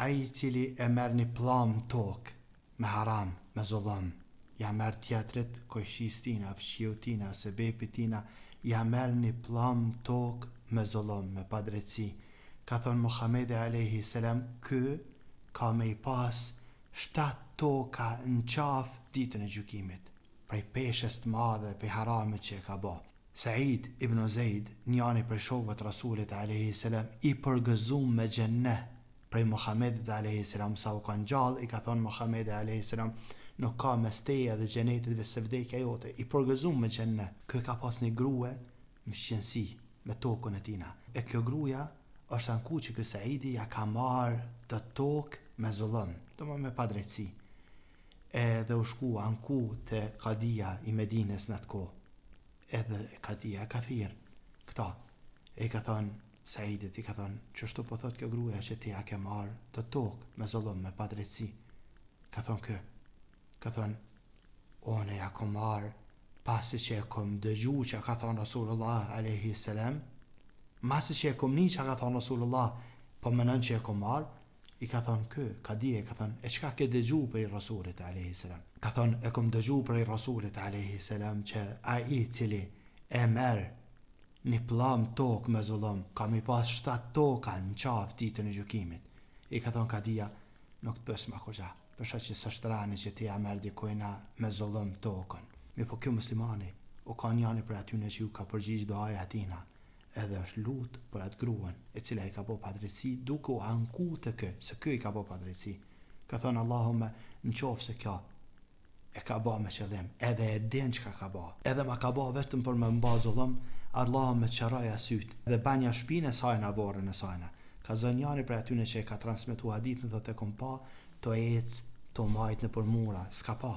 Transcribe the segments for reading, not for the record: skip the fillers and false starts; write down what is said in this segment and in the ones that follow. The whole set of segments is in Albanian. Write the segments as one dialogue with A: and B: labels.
A: Ai i cili e merr ni pllamë tokë me haram, me zullum, ja merr tjetrit, kojshisë tina, fqiut tina, sebepit tina, ja merr ni pllamë tokë me zullum, me padrejtësi. Ka thonë Muhamedi alejhi selam ky ka me i pas shtatë toka n'qafë ditën e gjykimit, prej peshës të madhe prej haramit që e ka bo. Said ibn Zeid, njani prej shokëve të Rasulit alejhi selam i përgëzum me xhennet prej Muhamedit alejhi selam sa u kan gjallë i ka thonë Muhamedi alejhi selam nuk ka mes teje dhe xhenetit veçse vdekja jote i përgëzum me xhennet ky e ka pas një grue në fqinjësi me tokën e tina e kjo gruja është anku që ky Saidi ja ka marrë do tokë me zullum domethënë me padrejtësi edhe u shku anku te kadia i Medines në atë kohë edhe kadia e ka thirr këta e i ka thonë Saidit i ka thonë qështu po thot kjo gruaja që ti ja ke marrë do tokë me zullum me padrejtësi ka thonë ky ka thonë unë ja kom marrë pasi që e kom dëgju që ka thonë Rasulullah alejhi selam masi që e kom ni që ka thonë Rasulullah po menon që e kom marrë I ka thonë ky, kadia i ka thonë, e çka ke dëgju prej Rasulit alejhi selam? Ka thonë, e kom dëgju prej Rasulit alejhi selam që ai i cili e merr një pllamë tokë me zullum, ka me i pas shtatë toka në qafë ditën e gjykimit. I ka thonë kadia, nuk të pys ma kurgja, po shoh që s'është rani që ti ja merr dikujna me zullum tokën. Mirëpo ky muslimani, u kanë njani prej atyne që ju ka përgjigj duaja tina, edhe është lut për atë gruan e cila i ka bo padrejtësi duke u anku te ky se ky i ka bo padrejtësi ka thënë Allahume në qoftë se kjo e ka ba me qëllim edhe e din çka ka ba edhe ma ka ba vetëm për me m'ba zullum Allahume qërroja sytë dhe banja shpinë e sajna vorrin e sajna ka zënë njani prej atyne që e ka transmetu hadithin thotë e kom pa tu ec tu majt nëpër mura s'ka pa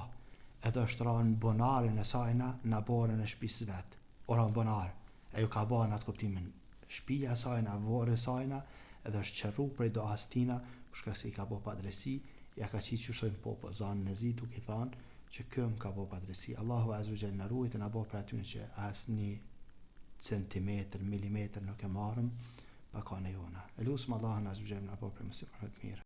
A: edhe është ra në bunarin e sajna në oborrin e shpisë vet u ra në bunar E ju ka ba në atë kuptimin shpija e sajna, vorri e sajna, edhe është qërru prej duas tina, për shkak se i ka bo padrejtësi, ja ka qitë qysh thojnë po po zanin e zi duke i thanë që ky më ka bo padrejtësi. Allahu azze ue xhel na ruajt e na bo prej atyne që asnjë centimetër, milimetër nuk e marrëm pa kanë e jona. E lusim Allahun azze ue xhel na bo prej muslimanëve të mirë.